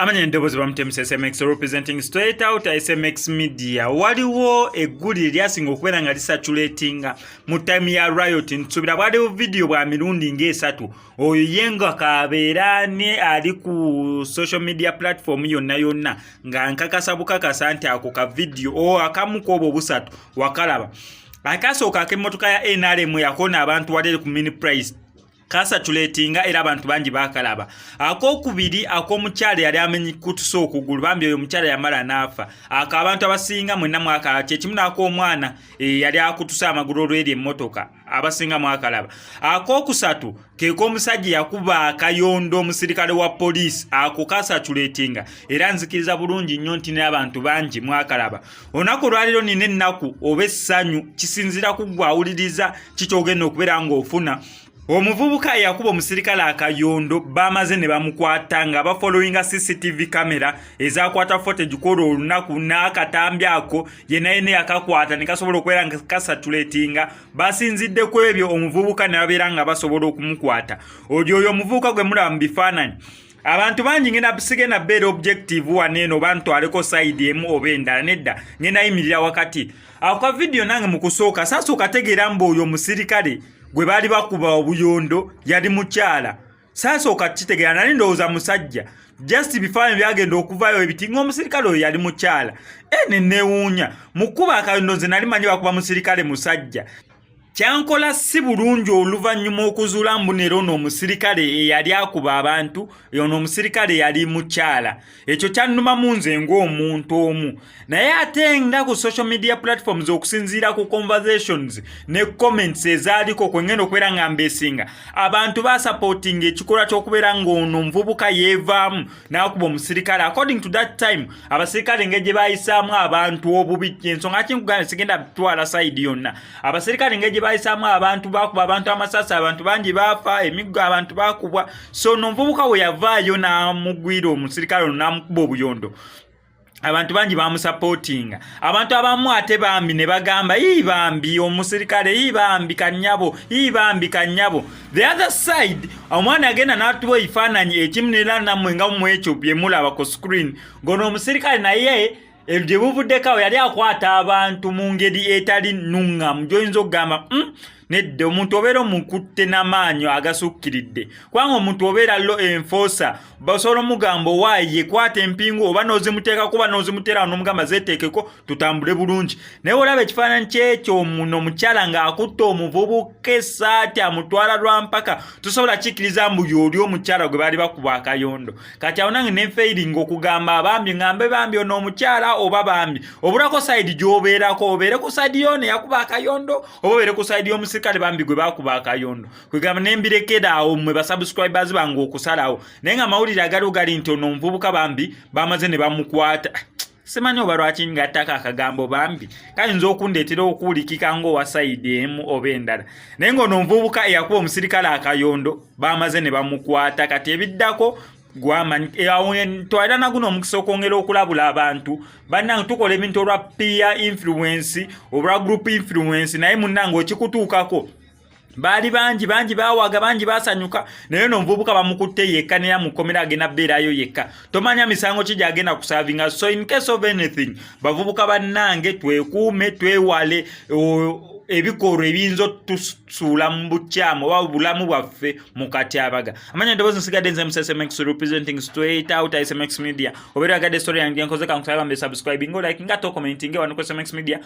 Amanya endoboozi bamutemesa SMX, representing straight out SMX Media. Waliwo eggulire lyasinga okubeera nga lisatulatinga mu time ya riot. Nsuubira bwaliwo vidiyo bwa mirundi ng'esatu. Oyo ye nga kabeera ne ali ku social media platform yonna yonna, nga nkakasa bukakasa nti ako ka vidiyo o akamu ku obwo obusatu wakalaba. Akasooka ak'emmotoka ya NRM yakona abantu wali eri ku Mini Price kasatulatinga, era abantu bangi bakalaba. Akokubiri ak'omukyala yali amenyikutusa okugulu, bambi oyo omukyala yamala n'afa. Ako abantu abasinga mwenna mwakalaba. Kyekimu n'ak'omwana yali akutusa amagulu olweri emmotoka, abasinga mwakalaba. Akokusatu kek'omusajja yakuba akayondo omusirikale wa poliisi. Ako kasatulatinga, era nzikiriza bulungi nnyo nti n'abantu bangi mwakalaba. Olunaku olwaliro nina ennaku oba essanyu, kisinziira ku ggwe awuliriza kikyogenda okubeera ng'ofuna. Omuvubuka eyakuba omusirikale akayondo bamaze ne bamukwata nga bafollowinga CCTV camera ezakwata footage kwolwo olunaku, n'akatambi ako yenna yenna yakakwata ne kasobola okubeera nga kasatulatinga. Basinzidde ku ebyo, omuvubuka ne babeera nga basobola okumukwata. Oli oyo omuvubuka gwe mulaba mu bifaananyi. Abantu bangi, ngenda sigenda beera objective wano eno oba ntwaleko side emu oba endala, nedda, ngenda yimirira wakati. Ako ka vidiyo nange mu kusooka saasooka tegeera mbu oyo omusirikale gwe baali bakuba obuyondo yali mukyala. Saasooka kitegeera, nali ndowooza musajja. Just bifaananyi byagenda okuvaayo ebiti ng'omusirikale oyo yali mukyala. E ne neewuunya mu kkuba akayondo, nze nali manyi bakuba musirikale musajja. Kyankola si bulungi oluvannyuma okuzuula mbu neera ono omusirikale eyali akuba abantu, ono omusirikale yali mukyala. Ekyo kyannumamu nze ng'omuntu omu. Naye ate nga ku social media platforms, okusinziira ku conversations ne comments ezaaliko kwe ngenda okubeera nga mbeesinga, abantu basupportinga ekikolwa ky'okubeera ng'ono omuvubuka yeevaamu n'akuba omusirikale. According to that time, abasirikale engeri gye bayisaamu abantu obubi, ensonga kinkugambye, sigenda kutwala side yonna. Abasirikale engeri gye bayisaamu abantu, bakuba abantu amasasi, abantu bangi baafa, emiggo, abantu bakubwa. So ono omuvubuka we yavaayo n'amugwira omusirikale ono n'amukuba obuyondo, abantu bangi bamusupportinga. Abantu abamu ate bambi ne bagamba, "Ii bambi omusirikale, ii bambi kanyabo, ii bambi kanyabo." The other side, omwana agenda n'atuwa ebifaananyi ekimu nera nammwe nga mu ekyo bye mulaba ku screen, ng'ono omusirikale naye gye buvuddeko awo yali akwata abantu mu ngeri etali nnuŋŋamu, gy'oyinza okugamba, nedda, omuntu obeera omukutte n'amaanyi agasukkiridde." Kubanga omuntu obeera law enforcer, basobola omugamba owaaye kwata empingu oba n'ozimuteekako oba n'ozimuteera n'omugamba zeeteekeko tutambule bulungi. Naye olaba ekifaananyi kyekyo muno omukyala ng'akutte omuvubuka essaati amutwala lwampaka, tosobola kikkiriza mbu y'oli omukyala gwe baali bakuba akayondo. Kati awo nange nenfailinga okugamba bambi, ŋŋambe bambi ono omukyala oba bambi obulako side gy'obeerako, obeere ku side yono eyakuba akayondo oba obeere ku side y'omusirikale bambi gwe bakuba akayondo. Kwegamba nembirekera awo mmwe basubscribers bange okusalawo. Naye nga amawulire agaliwo gali nti ono omuvubuka bambi bamaze ne bamukwata. Simanyi oba lwaki ngattako akagambo bambi, kayinza okundeetera okuwulikika ng'owa side emu oba endala. Naye ng'ono omuvubuka eyakuba omusirikale akayondo bamaze ne bamukwata. Kati ebiddako gwamanyi. Awo twalira naguno omukisa okwongera okulabula abantu bannange. Tukola ebintu olwa peer influence, olwa group influence, naye munnange okikutuukako. Baali bangi, bangi bawaga, bangi basanyuka, naye no omuvubuka bamukutte yekka neya mukomera, agenda beerayo yekka, tomanya misango ki gyagenda kuservinga. So in case of anything, bavubuka bannange, twekuume, twewale ebikolwa ebiyinza otusuula mu bukyamu oba obulamu bwaffe mu katyabaga. Amanya ndowooza nsigadde nze MSMX, representing straight out SMX Media. Obeera oyagadde story yange gyenkoze, kankusaba mbe subscribing, olikinga, to commenting wano ku SMX Media.